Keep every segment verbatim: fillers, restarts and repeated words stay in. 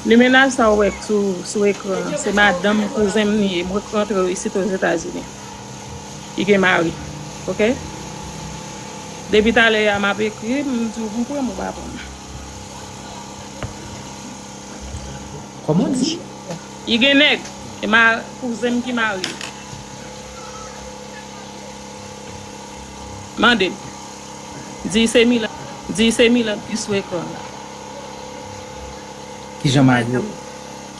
Limenaj sa w wè sou, sou ekran an, se madanm kouzen m li ye. Mwen k rantre isit Ozetazini. Li gen mari. Oke? Depi talè a, m ap ekri, m di w pou m pran m, ou pa pran m. Kòman w di? Li gen nèg. E ma, kouzen m ki mari l. Mande l. Di se Milan. Di se Milan ki sou ekran la. Kijan mari w?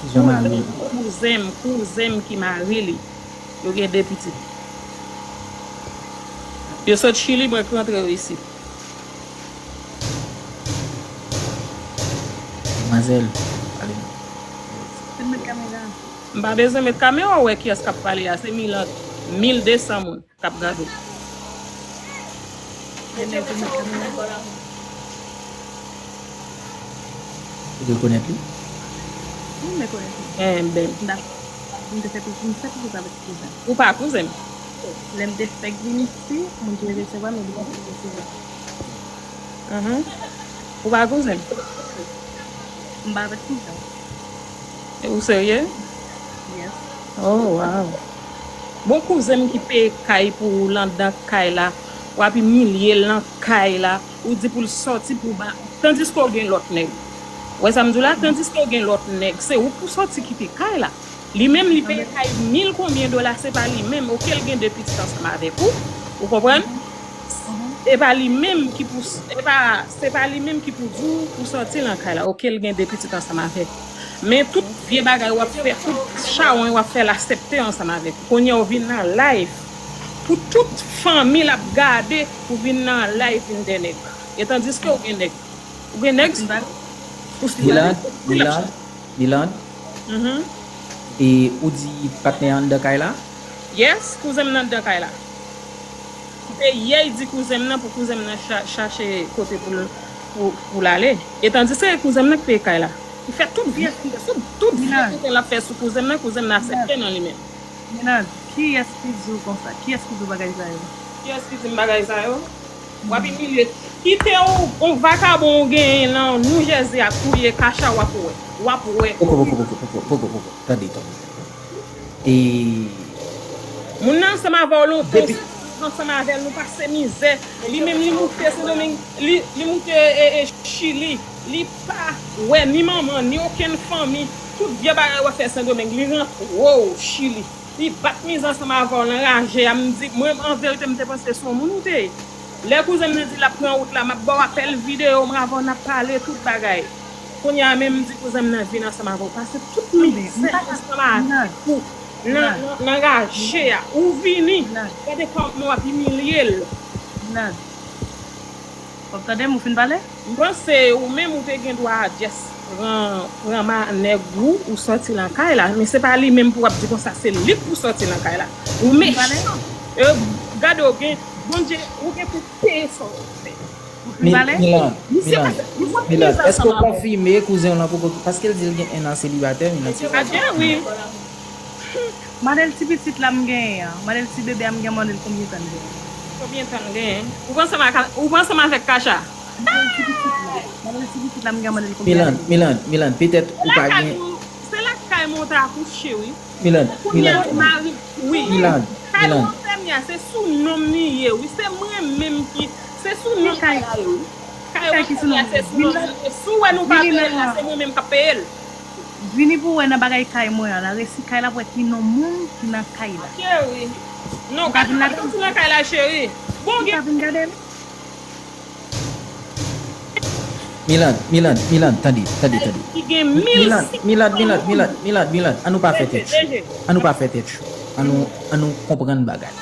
Kijan mari w? Kouzen m, kouzen m ki mari li. Yo gen de pitit. Yo sot Chili, mwen k rantre yo isit. Demwazèl, pale non. Fin met kamera. M pa bezwen met kamera, w wè kiyès k ap pale a. Se mil, mil de san moun k ap gade w. Nene, fin met kamera. Ou rekonèt li? Wi, m rekonèt li. Enben. M dakò. M te fè plis, m fè plis avèk kouzen. Ou pa kouzen m. Lè m te fèk vin isi, moun ki resevwa m, yo di m se resevwa. Mhm. Ou pa kouzen m. M pa avèk kouzen. Ou serye? Yes. Oh, wow. Bon, kouzen m ki peye kay pou ou lan dan kay la, w ap imilye l nan kay la, ou di pou l sòti pou ba, tandiske w gen lòt nèg. Ou wè sa m di w la? Tandiske w gen lòt nèg, se ou k pou sòti kite kay la. Li menm, li peye kay mil konbyen dola, se pa li menm, oke, l gen de pitit ansanm avèk ou. Ou konprann? E pa li menm ki pou, e pa, se pa li menm ki pou di w pou sòti lan kay la, oke, l gen de pitit ansanm avèk ou. Men tout vye bagay w ap fè, tout chawony w ap fè l asepte ansanm avèk ou. Kounye a w vin nan live. Pou tout fanmi l ap gade, ou vin nan live vin dè nèg. E tandiske w gen nèg. Ou gen nèg. Ou Milan, Milan, Milan. Mhm. E ou di patnè anndan kay la? Yes, kouzen m nan anndan kay la. Se yè l di kouzen m nan pou kouzen m nan cha- chache kote pou l pou, pou l ale. E tandiske kouzen m nan k peye kay la. Li fè tout vye, tout, tout vye kote l ap fè sou kouzen m nan, kouzen m nan asepte nan li menm. Milan, kiyès ki di w konsa? Kiyès ki di w bagay sa yo? Kiyès ki di m bagay sa yo? W ap imilye. Kite w, yon vakabon ou genyen nan New Jersey ap touye Kacha, w ap wè. W ap wè. Poko, poko, poko, poko, poko, poko. Tande, tande. E Moun nan ansanm avè w lontan, ou ansanm avè l, nou pase mizè. Li menm li moute Sendomeng, li, li moute e, e, Chili. Li pa wè ni manman, ni okenn fanmi. Tout vye bagay w ap fè Sendomeng, li rantre w Chili. Li bat mizè ansanm avè w nan raje a, m di, mwen, an verite, m te panse se yon moun ou te ye. Lè kouzen m nan di l ap pran wout la, m ap ba w apèl videyo, mwen avè w n ap pale tout bagay. Kounye a menm, m di kouzen m nan vin ansanm avè w, pase tout mizè ansanm avèk ou nan, nan, nan raje a. Ou vini, gade kòman w ap imilye l. Milad, w ap tande m, ou fin pale? M panse ou menm ou te gen dwa just pran, pran ma nèg ou, ou sòti nan kay la, men se pa li menm pou w ap di konsa se li k pou sòti nan kay la. Ou mechan. E, gade w gen, Bondye, ou gen pou peye sa w fè. Milan, Milan, Milan, èske w konfime kouzen w lan poko, paske l di l gen en an selibatè, Milan, se sa? Adye wi. Mande l ti pitit la m genyen an. Mande l ti bebe a m gen, mande l konbyen tan l genyen. Konbyen tan l genyen? Ou pran ansanm ak, ou pran ansanm avèk Kacha? Mande l ti pitit la. Mande l ti pitit la m gen, mande l konbyen Milan, ane. Milan, Milan, petèt ou pa gen. Se lakay mwen w ta akouche wi. Milan, Milan. Wi. Milan, Kay Milan. Wonfèmya se sou non m li ye wi. Se mwen menm ki, se sou non m kay la ye wi. Kay Wonfèmya se sou non m li ye. Si w wè nou pa peye l la, se mwen menm k ap peye l. Vini pou wè nan bagay kay mwen an, nan resi kay la pou wè ki non moun ki nan kay la. Cheri. Non, gade, pa soti nan kay la, cheri. Bon, gen. Vin gade l. Milan, Milan, Milan, tande, tande, tande. Ki gen mil Milan, Milan, Milan, Milan, Milan, Milan, an nou pa fè tèt cho. An nou pa fè tèt cho. An nou, an nou konprann bagay.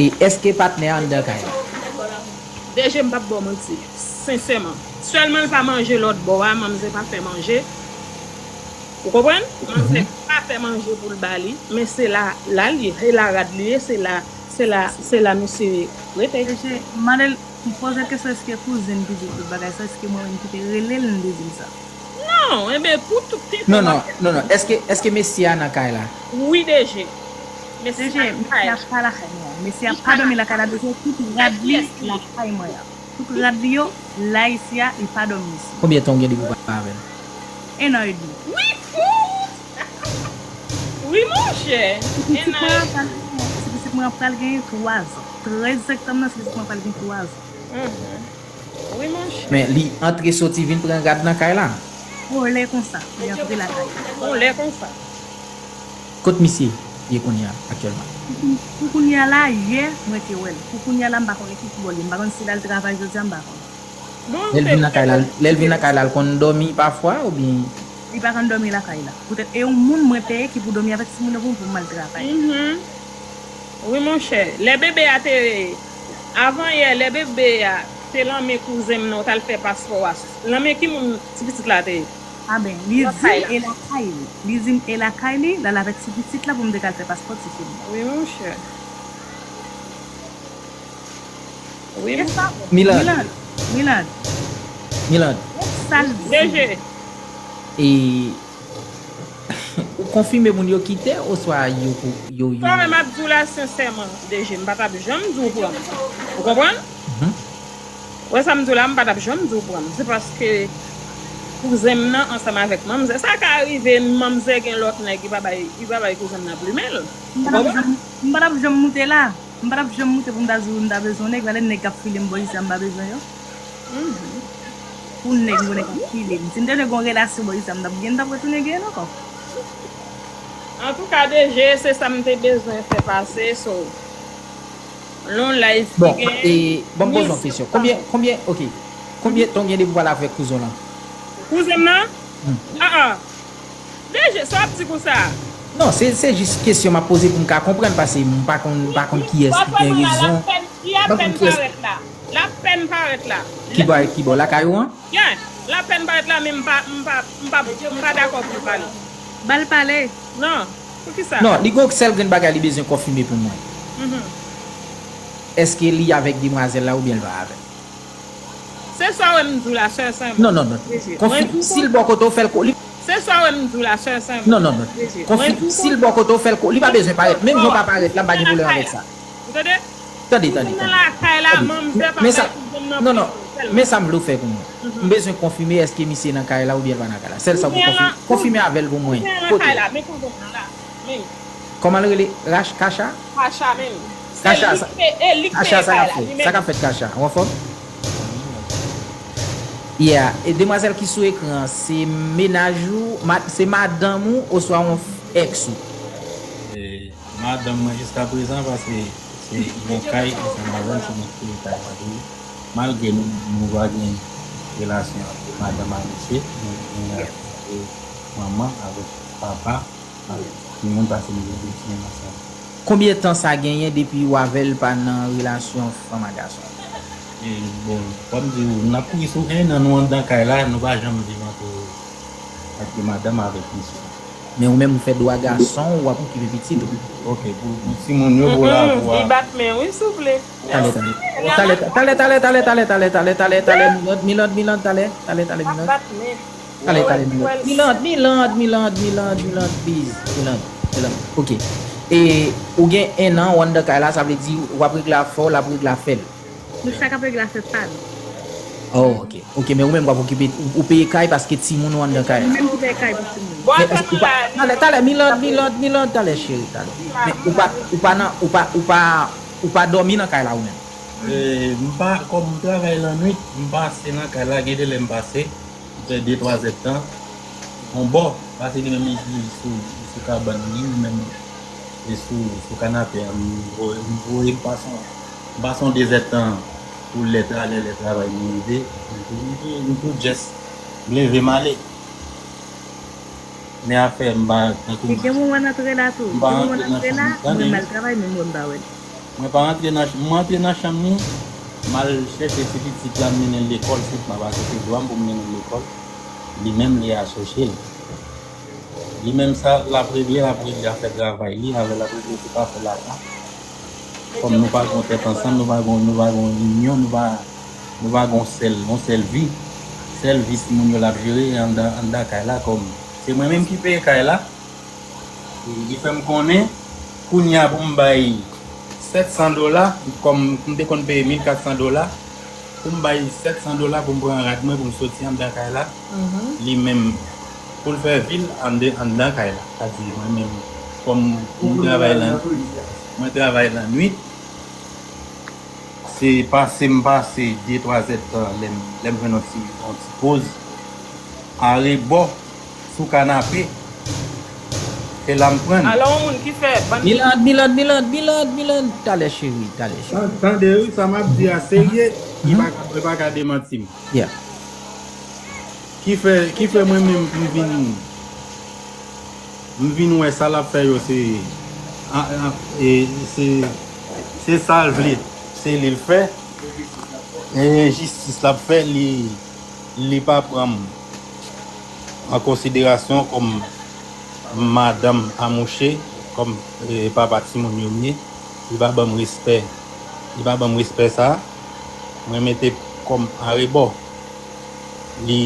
E èske patnè a anndan kay la? D G, m p ap ba w manti, sensèman. Sèlman l pa manje lòt bò a, manmzè pa fè manje. Ou konprann? Manzè pa fè manje pou l ba li, men se la, la l ye, se la rad li ye, se la, se la, se la misye rete. D G, mande l, m poze l kesyon, èske kouzen ki di l tout bagay sa, èske mwen menm ki te rele l, m te di l sa? Non, enben, pou tout ti Non, non, non, non. Èske, èske mesye a nan kay la? Wi, D G. Mesye D G, mesye a pa lakay mwen. Mesye a pa dòmi lakay la, mesye tout rad li lakay mwen an. Tout rad li yo la isi a, li pa dòmi isi. Konbyen tan w gen depi w pa avè l? En an edmi. Wi, fout! Wi, monchè. Ti pitit mwen ap pral genyen, ti pitit mwen ap pral genyen twa zan. Trè egzakteman, ti pitit mwen ap pral gen twa zan. Mhm. Wi, monchè. Men li antre soti vin pran gad nan kay la. Yon lè konsa, li antre lakay. Yon lè konsa. Kot misye ye kounye a aktyèlman? Pou kounye a la, yè, mwen te wè l. Pou kounye a la, m pa konnen ki bò l ye. M pa konn si l al travay jodi a, m pa konnen. Lè l vin nan kay la, lè l vin nan kay la, l konn dòmi pafwa oubyen? Li pa konn dòmi lakay la. Poutèt e yon moun mwen peye ki pou dòmi avèk timoun yo pou m al travay. Mhm. Wi, monchè. Lè bebe a te. Avan yè, lè bebe a te lan men kouzen m nan, w t al fè paspò a. Lan men ki moun ti pitit la te ye? A ben, li di m e lakay li. Li di m e lakay li, l al avèk ti pitit la pou m te ka al fè paspò ti fi m nan. Wi, monchè. Wi, E sa, Milad. Milad, Milad, Milad. Sa l di. DG. E ou konfime moun yo kite oswa yo pou yo yo Sa mwen m ap di w la sensèman, DG, m pa t ap janm di w pran m. Ou konprann? Mhm. Ou wè sa m di w la, m pa t ap janm di w pran m. Se paske kouzen m nan ansanm avèk manmzè. Sa ka rive manmzè gen lòt nèg, li pa bay, li pa bay kouzen m nan plimen l. M pa t ap janm, m pa t ap janm moute la. M pa t ap janm moute pou m ta di w m ta bezwen nèg. Gade nèg k ap file m bò isi a, m pa bezwen yo. Mhm. Pou nèg, m konnen k ap file m. Si m te vle gen yon relasyon bò isi a, m t ap gen, m t ap retounen gen l ankò. Antouka, DG, se sa m te bezwen fè pase, so. Lon live Bon, ki gen e, bon, m poze yon kesyon. Konbyen, konbyen, ok. Konbyen tan w gen depi w pale avèk kouzen w lan? Kouzen m nan? Hmm. Ah, ah. DG, sa w ap di konsa? Non, se se jis kesyon m ap poze pou m ka konprann, paske m pa konn, m pa konn kiyès ki gen rezon. Li apèn parèt la. L apèn parèt la. Ki bò, ki bò, lakay ou an? Yeah, l apèn parèt la, men m pa, m pa, m pa, m pa dakò pou l pale. Ba l pale. Non, poukisa? Non, li gon sèl grenn bagay li bezwen konfime pou mwen. Mhm. Èske li avèk demwazèl la oubyen l pa avè l? Se sa w wè m di w la, sè, sè. Non, non, non. Konfi-, si l bò kote w, fè l ko-, li Se sa w wè m di w la, sè, sè. Non, non, non. Konfi-, si l bò kote w, fè l ko-, li pa bezwen parèt. Menm jan w pa parèt la, m pa gen pwoblèm avèk sa. Ou tande? Tande, tande, Nan tande. lakay la, Tande. manmzè pa Men sa, bay kouzen m nan non, non. plis sèlman. Men sa m vle w fè pou mwen. M bezwen konfime èske misye nan kay la oubyen l pa nan kay la. Sèl sa pou konfime. Konfime avè l pou mwen. Kouzen an nan Kote kay l? La, men kouzen an la. Men. Kòman l rele? Rach-, Kacha? Kacha menm. Se Kacha, li sa, ki, e li ki Kacha, peye sa k kay ap la, fèt? li Sa k menm. Ap fèt, Kacha? Ou anfòm? Yeah. E demwazèl ki sou ekran an, se mennaj ou, ma-, se madanm ou oswa yon èks ou? E, madanm mwen jiskaprezan, paske se nan kay ansanm avè m, se mwen ki peye kay la pou li. Malgre nou, nou pa gen relasyon ant madanm ak mesye, nou gen relasyon ant manman avèk papa, avèk timoun, paske nou gen de timoun ansanm. Konbyen tan sa genyen depi w avè l pa nan relasyon fanm ak gason? E, bon, kòm di w, n ap kouri sou en an, nou anndan kay la, nou pa janm viv ant, ant madanm avèk mesye. Men ou menm ou fè dwa gason, w ap okipe pitit ou. Ok, pou, pou timoun yo, pou la, pou Li bat men, wi, souple. Talè, talè. Talè, talè, talè, Milad, Milad, Milad, talè, talè, talè, Milad. Talè, talè, Milad. Milad, Milad, Milad, Milad, Milad, please. Milad, Milad. Ok. E ou gen en an, w anndan kay la, sa vle di w ap regle afè w, l ap regle afè l. Nou chak ap regle afè pa nou. Oh, ok. Ok, men ou menm w ap okipe, ou, ou peye kay paske timoun ou anndan kay la. Li menm ki peye kay pou timoun. Bon, Men èske ou pa, talè, talè, Milad, Milad, Milad, talè, cheri, talè. Men ou pa, ou pa nan, ou pa, ou pa, ou pa dòmi nan kay la ou menm. E, m pa, kòm m travay lannwit, m pase nan kay la, gen de lè m pase, m fè de twa zèdtan. Yon bò, pase li menm li, li sou, li sou kabann li, li menm li sou, sou kanape a, m voye, m voye, m pase yon, m pase yon de zèdtan pou lè, talè, lè travay mwen rive, m tou, m tou, m tou just, m leve m ale. Men afè m pa tankou E gen moun w antre la tou. M pa Gen moun w rantre nan antre la, chanm li, mwen tande? M al travay, men mwen m pa wè l. Mwen pa rantre nan, mwen antre nan chanm li, m al chèche ti pitit la, m mennen l lekòl, se m ap achte dwa m pou m mennen l lekòl. Li menm, li asoche l. Li menm sa, l ap regle, l ap regle afè travay li, avè l ap regle tout afè lajan. Kòm nou pa gen tèt ansanm, nou pa gen, nou pa gen inyon, nou pa, nou pa gen sèl, yon sèl vi. Sèl vi timoun yo l ap jere anndan, anndan kay la, kòm se mwen menm ki peye kay la. E li fè m konnen, kounye a pou m bay sèt san dola, kòm m te konn peye mil kat san dola, pou m bay sèt san dola pou m pran rad mwen pou m soti anndan kay la. Li menm, pou l fè vi l annde-, anndan kay la. Sa di, mwen menm, kòm mwen travay lan, mwen travay lannwit, se pase m pase de, twa zèdtan, lè m, lè m jwenn yon ti, yon ti poz arebò sou kanape, se la m pran l. Alò, yon moun ki fè bann Milad, Milad, Milad, Milad, Milad, talè cheri, talè cheri. Tan-, tande wi, sa m ap di a serye, li pa ka, li pa ka demanti m. Yeah. Ki fè, ki fè mwen menm m vin, m vin wè sa l ap fè yo se, a, a, e, se, se sa l vle, se li l fè. E enjistis l ap fè, li, li pa pran m an konsiderasyon kòm madanm a mouche, kòm, e, papa timoun yo m ye. Li pa ban m respè. Li pa ban m respè sa. Mwen mete kòm arebò. Li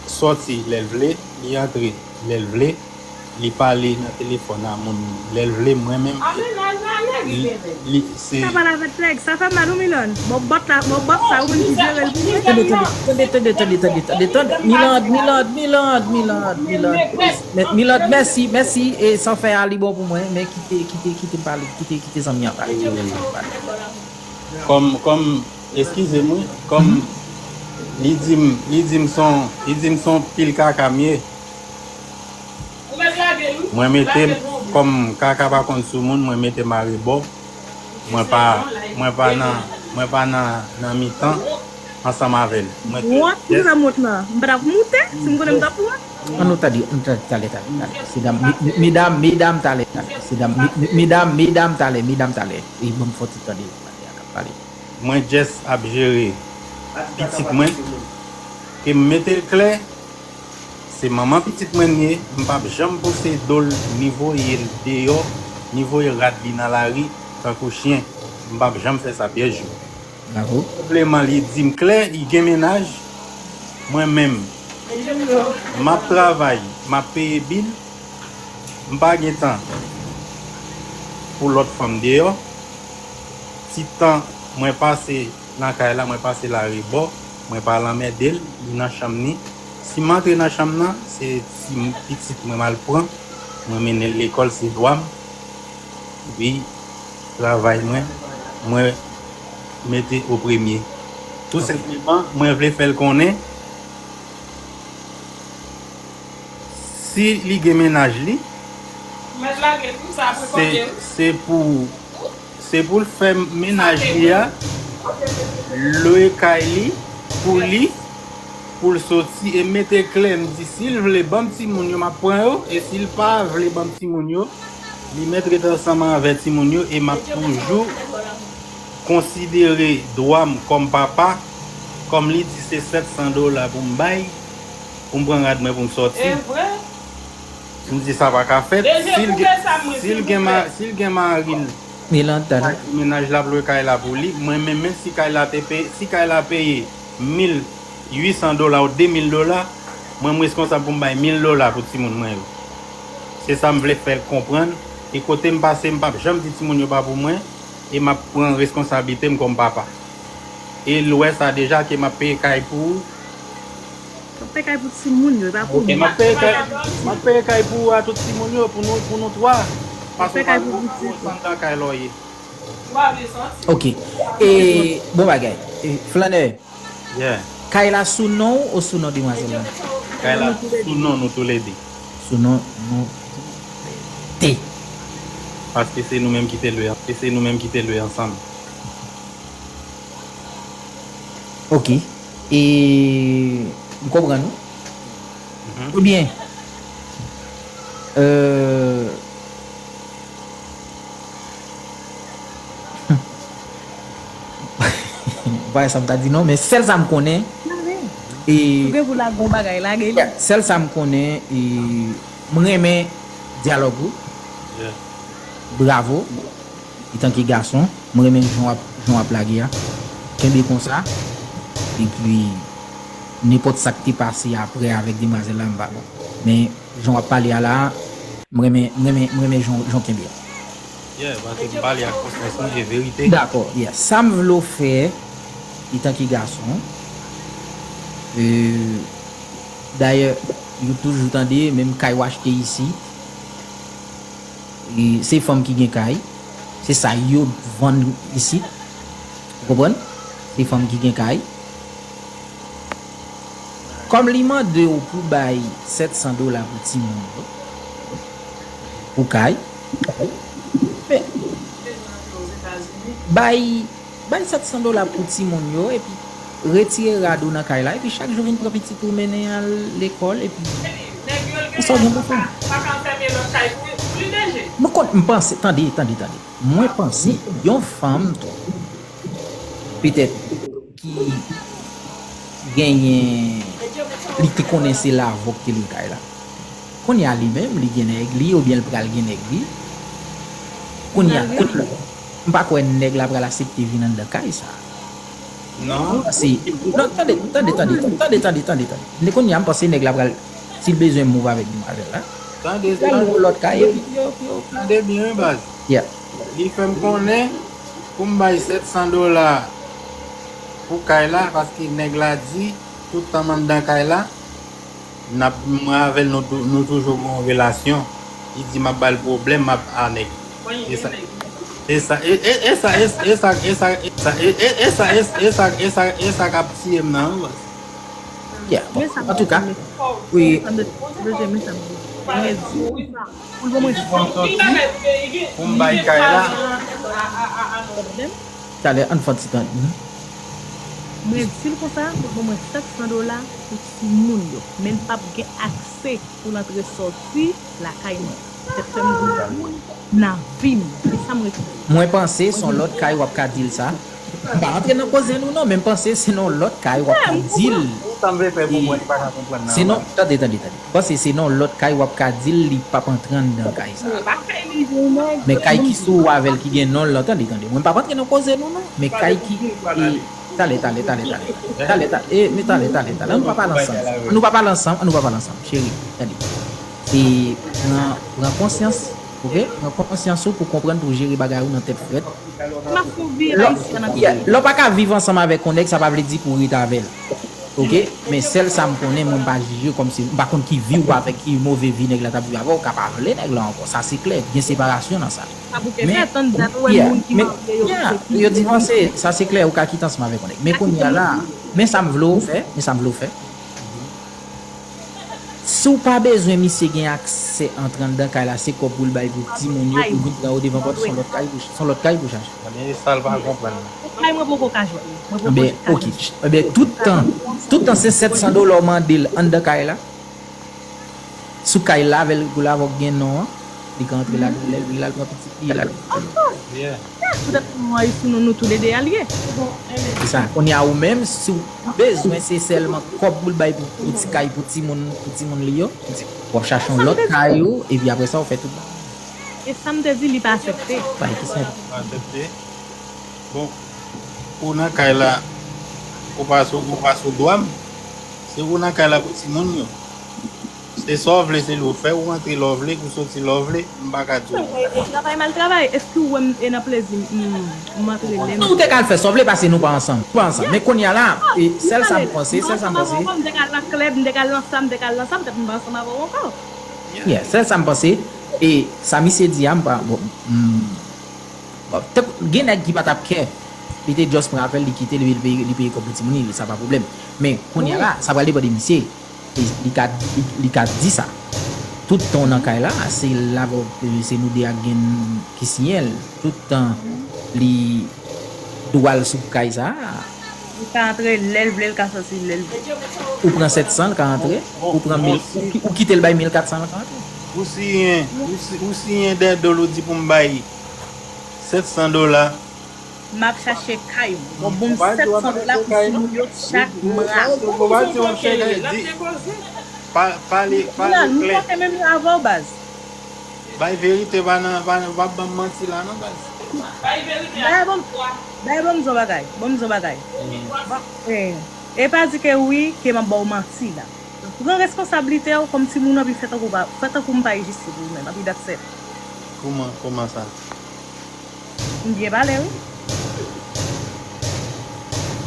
sòti lè l vle, li antre lè l vle, li pale nan telefòn a moun lè l vle, mwen menm, li, li, se Sa pale avèk nèg, sa fè mal wi Milan. Bon bòt la, bon bòt sa ou menm ki jere l pou mwen. Tande, tande, tande, tande, tande, tande, tande, tande. Milad, Milad, Milad, Milad, Milad. Mè-, Milad, mèsi, mèsi. E sa w fè a, li bon pou mwen. Men kite, kite, kite m pale, kite, kite zanmi an pale. Kòm, kòm, eskize m wi, kòm li di m, li di m son, li di m son pil kaka m ye. Mwen mete m, kòm kaka pa konn sou moun, mwen mete m arebò. Mwen pa, mwen pa nan, mwen pa nan, nan mitan ansanm avè l. Mwen te Wont, pou sa m wont lan. M pa t ap moute, si m konnen m t ap wont. Ann nou tande, ann tande, talè, talè, talè. Medam, me-, me-, medam, medam, talè, talè. Medam, me-, me-, medam, medam, talè, medam, talè. E ban m fè yon ti tande, tande a k ap pale. Mwen just ap jere pitit mwen, ke m mete l klè, se manman pitit mwen m ye, m p ap janm pouse do l, ni voye l deyò, ni voye rad li nan lari, tankou chyen. M p ap janm fè sa, Pierre Jou. Bravo. Senpleman, li di m klè, li gen mennaj, mwen menm, m ap travay, m ap peye bil, m pa gen tan pou lòt fanm deyò. Ti tan mwen pase nan kay la, mwen pase l arebò, mwen pa al anmède l, li nan chanm ni. Si m antre nan chanm nan, se ti pitit mwen m al pran, mwen mennen l lekòl, se dwa m. Epi, travay mwen, mwen mete o premye. Tou senpleman, mwen vle fè l konnen, si li gen mennaj li, se, se pou, se pou l fè mennaj li a lwe kay li pou li, pou l soti e mete klè. M di, si l vle, ban m timoun yo, m ap pran yo, e si l pa vle ban m timoun yo, li mèt ret ansanm avè timoun yo, e m ap toujou konsidere dwa m kòm papa, kòm li di se sèt san dola pou m bay, pou m pran rad mwen pou m sòti. M di sa pa ka fèt. Si l gen, si l gen ma-, si l gen mari l, mennaj la ap lwe kay la pou li, mwen menm, menm si kay la te peye, si kay la peye mil uit san dola ou de mil dola, mwen m reskonsab pou m bay mil dola pou timoun mwen yo. Se sa m vle fè l konprann. E kote m pase, m p ap janm di timoun yo pa pou mwen. E m ap pran reskonsablite m kòm papa. E l wè sa deja ke m ap peye kay pou ou. M ap peye kay pou timoun yo, e pa pou mwen. M ap peye kay, m ap peye kay pou ou a tout timoun yo, pou nou, pou nou twa. Paske w pa janm konprann nan kay la w ye. Ok. E, bon bagay. E, Flannè, kay la sou non w ou sou non demwazèl la? Kay la sou non nou toulede. Sou non nou toulede. Paske se nou menm ki te lwe, se nou menm ki te lwe ansanm. Ok. E, m konprann ou. Ebyen, euh, m pa wè sa m ta di non, men sèl sa m konnen, e, ou gen pou lage yon bagay, lage li. Sèl sa m konnen, e, m renmen dyalòg ou. Bravo. Etanke gason, mwen renmen jan w ap, jan w ap lage a. Kenbe konsa. Epi, nenpòt sa k te pase apre avèk demwazèl la, m pa bon. Men, jan w ap pale a la, mwen renmen, mwen renmen, mwen renmen jan, jan w kenbe a. Yeah, paske m pale ak konsyans mwen, e verite. Dakò, yeah. Sa m vle w fè, etanke gason, e, dayè, Yo toujou tande, menm kay w achte isit, e, se fanm ki gen kay. Se sa yo vann isit. Ou konprann? Se fanm ki gen kay. Kòm li mande w pou bay sèt san dola pou timoun yo, pou kay, men, bay, bay sèt san dola pou timoun yo, epi retire rad ou nan kay la, epi chak jou vin pran pitit ou mennen al lekòl, epi, e sa w gen pou fè. Nou konn, m panse, tande, tande, tande. Mwen panse, yon fanm tou, petèt, ki genyen, li te konnen se lavòk te lwe kay la. Kounye a li menm, li gen nèg li, oubyen l pral gen nèg li. Kounye a, kounye a, m pa kwè nèg la pral aksepte vin anndan kay sa. Non. Se, non, tande, tande, tande, tande, tande, tande, tande. Kounye a, m panse nèg la pral, si l bezwen move avèk demwazèl la, tande, l al lwe yon lòt kay, epi yo, yo. Tande byen, wi, baz. Yeah. Li fè m konnen pou m bay sèt san dola pou kay la, paske nèg la di, tout tan m anndan kay la, n ap, mwen avè l, nou tou-, nou toujou gen yon relasyon. Li di m ap ba l pwoblèm, m ap a nèg. E sa, e sa, e sa, e sa, e sa, e sa, e sa, e sa, e sa, e sa, e sa, e sa k ap tiye m nan, wi, baz. Yeah, bon, antouka, wi. Pou l ban mwen sèt san dola pou l bay kay la. Talè, ann fè yon ti tan. Mwen di l konsa, pou l ban mwen sèt san dola pou timoun yo. Men l p ap gen akse pou l antre sòti lakay mwen. Sèt san dola pou timoun nan vi m. Se sa m rete. Mwen panse se yon lòt kay w ap ka di l sa. M pa rantre nan koze nou non, men m panse se nan yon lòt kay w ap ka di l. Sa m vle fè pou mwen, li pa ka konprann nan. Se nan, tande, tande, tande. M panse se nan yon lòt kay w ap ka di l li p ap antre anndan kay sa. Men kay ki sou ou avè l ki gen non l lan, tande, tande. Mwen m p ap antre nan koze nou non, men kay ki, e, talè, talè, talè, talè. Talè, talè, e, men talè, talè, talè. Ann nou pa pale ansanm. Ann nou pa pale ansanm, ann nou pa pale ansanm, cheri. Tande. E pran, pran konsyans, oke? Pran konsyans ou pou konprann, pou jere bagay ou nan tèt frèt. M ap fè yon vi ayisyèn antre. Lè w pa ka viv ansanm avèk yon nèg, sa pa vle di pou w ret avè l. Oke? Men sèl sa m konnen, mwen m pa jije kòm se, m pa konn ki vi ou avèk ki move vi nèg la t ap viv avè w, ou ka pa vle nèg la ankò. Sa se klè, gen separasyon nan sa. Sa bouke fèt, tann dat ou wè moun ki marye yo, yo divanse, sa se klè, ou ka kite ansanm avèk yon nèg. Men kounye a la, men sa m vle w fè, men sa m vle w fè. Si w pa bezwen misye gen aksè antre anndan kay la, se kòb pou l bay pou timoun yo, pou vin pran yo devan pòt, se yon lòt kay pou, se yon lòt kay pou chache. Ebyen, e sa l pa konprann nan. Kay mwen poko ka jwenn. Mwen poko ka jwenn. Ebyen, oke. Ebyen, tout tan, tout tan se sèt san dola w mande l anndan kay la. Sou kay la, avè l, pou lavòk gen non an, li ka antre ladan l, lè l vle l al pran pitit li, l al. Poutèt nou an, sou nou, nou toulede a l ye. Se sa. Kounye a ou menm, si w bezwen, se sèlman kòb pou l bay pou, pou ti kay, pou timoun, pou timoun li yo. W ap chache yon lòt kay ou, epi apre sa, w fè tout bagay. E sa m te di, li pa aksepte. Bagay ki senp. Pa aksepte. Bon, ou nan kay la, ou pa sou, ou pa sou dwa m. Se ou nan kay la pou timoun yo. Se sa w vle, se lè w fè, ou rantre lè w vle, ou soti lè w vle, m pa ka di w. Travay m al travay, èske ou wè m e nan plezi m, m antre lè m. Ou te ka al fè sa w vle, paske nou pa ansanm. Nou pa ansanm. Men kounye a la, e, sèl sa m panse, sèl sa m panse. M te ka al nan klèb, m te ka al nan sa, m te ka al nan sa, poutèt m pa ansanm avè w ankò. Yeah, sèl sa m panse. E sa misye di a, m pa, bon, m, bon, te, gen nèg ki pa t ap kè. Li te just pran apèl, li kite, li, li peye, li peye kòb pou timoun li, sa pa pwoblèm. Men, kounye a la, sa pral depann de misye. E li ka, li, li ka di sa. Tout tan w nan kay la, se lavòk, se nou de ak gen ki siyen l. Tout tan li dwe al sou kay sa. Li ka antre lè l vle, l ka sòti lè l vle. Ou pran sèt san, l ka antre. Ou pran mil, ou ki-, ou kite l bay mil kat san, l ka antre. Ou siyen, ou si-, ou siyen dèyè do l, ou di pou m bay sèt san dola. M ap chache kay ou. Bon, bon, sèt san dola pou timoun yo chak mwa. Ou pa di yon chèk, di, pa, pale, pale klè. Nou pa fè menm jan avè w, baz. Bay verite, pa nan, pa, pa ban m manti la, non, baz. Bay verite. Bay, ban m, bay, ban m di w bagay. Ban m di w bagay. Bon, eh, e pa di ke wi, ke m ap ba w manti la. Pran responsablite w kòm timoun an, pi fè tankou pa, fè tankou m pa egziste pou ou menm, epi that's it. Kouman, kouman sa? M byen pale, wi.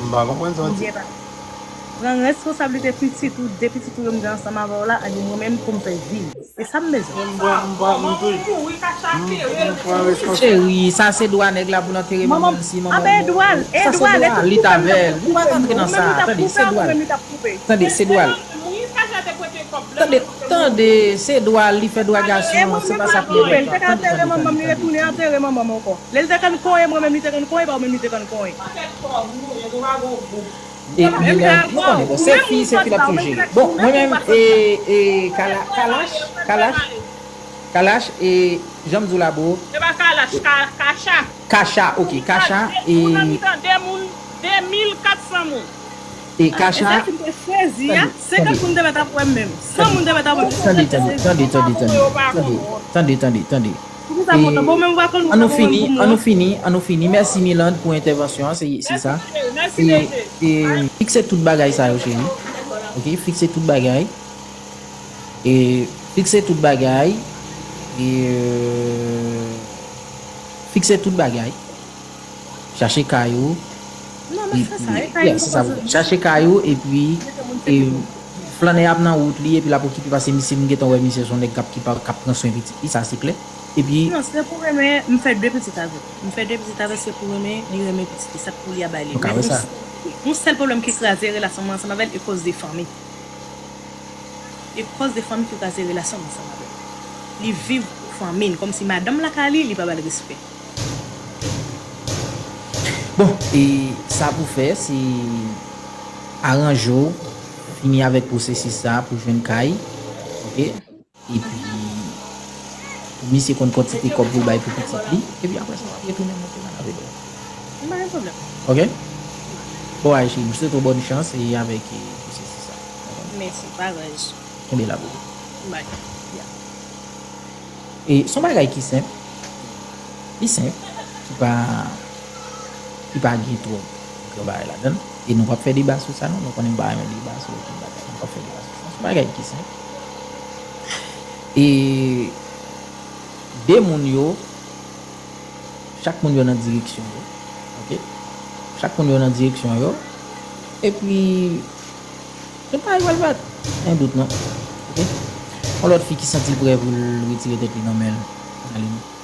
M pa konprann sa w di. M byen pale. Pran responsablite pitit ou, de pitit ou yo m gen ansanm avè w la, epi mwen menm pou m fè vi m. E sa m bezwen. M pran, m pran, m touj. M, m pran responsab. Cheri, sa se dwa nèg la pou l antere manman l si manman Abe Edwal, sa se Edwal, dwa l, li t avè l. Nou pa t antre nan sa. Tande, se dwa l. Tande, se dwa l. Tande, tande, se dwa l, li fè dwa gason an, se pa sa pou yo fè. Tande, tande, tande. Lè l te konn konyen, mwen menm li te konn konyen, pa ou menm li te konn konyen. E, Milan, nou konnen, bon, se fi, se fi l ap toujou jere. Bon, mwen menm, e, e, Kala-, Kalash, Kalash, Kalash, e, jan m di w la, bro. Se pa Kalash, Ka- Kacha. Kacha, ok, Kacha, e, Pou nan mitan de moun, de mil kat san moun. e, Kacha, Sezi a, senkant moun te mèt ap wè m menm. San moun te mèt ap wè m. Tande, tande, tande, tande, tande, tande, tande, tande, tande, tande. Pou ki sa mwen bon menm va konn An nou fini, an nou fini, an nou fini. Mèsi Milan pou entèvansyon an, se se sa. Mèsi, mèsi. E, fikse tout bagay sa yo, cheri. Ok, fikse tout bagay. E, fikse tout bagay. E, euh, fikse tout bagay. Chache kay ou. Non, mwen fè sa. E Yeah, se sa pou fè. Chache kay ou, epi e, flannè ap nan wout li, epi l ap okipe, paske misye, m gentan wè misye se yon nèg k ap ki pa- k ap pran swen pitit li, sa se klè. Epi Non, se pou renmen, m fè de pitit avè l. M fè de pitit avè l, se pou renmen, li renmen pitit li, sa k pou li a bay li. Nou ka wè sa. Yon sèl pwoblèm ki kraze relasyon mwen ansanm avè l, e koz de fanmi. E koz de fanmi ki kraze relasyon mwen ansanm avè l. Li viv pou fanmi l, kòmsi madanm lakay li, li pa ba l respè. Bon, e sa pou fè, se aranje w, fini avèk pwosesis sa pou jwenn kay. Ok? Epi, pou misye konn kantite kòb pou l bay pou pitit li, epi apre sa, w ap retounen monte nan lavi l. M pa gen pwoblèm. Ok? Bon, Aychi, m swete w bòn chans e avèk e, pwosesis sa. Mèsi, parèj. Kenbe la, bro. Bay. E se yon bagay ki senp, ki senp, ki pa, ki pa gen twòp gran bagay ladan l. E nou p ap fè deba sou sa, non. Nou konnen m pa renmen deba sou okenn bagay. Nou p ap fè deba sou sa. Se yon bagay ki senp. E de moun yo, chak moun yo nan direksyon yo. Ok? Chak moun yo nan direksyon yo. Epi, se pa egzalbat. Gen dout, non. Ok? Yon lòt fi ki santi l prè pou l retire tèt li nan men l. Nan limit.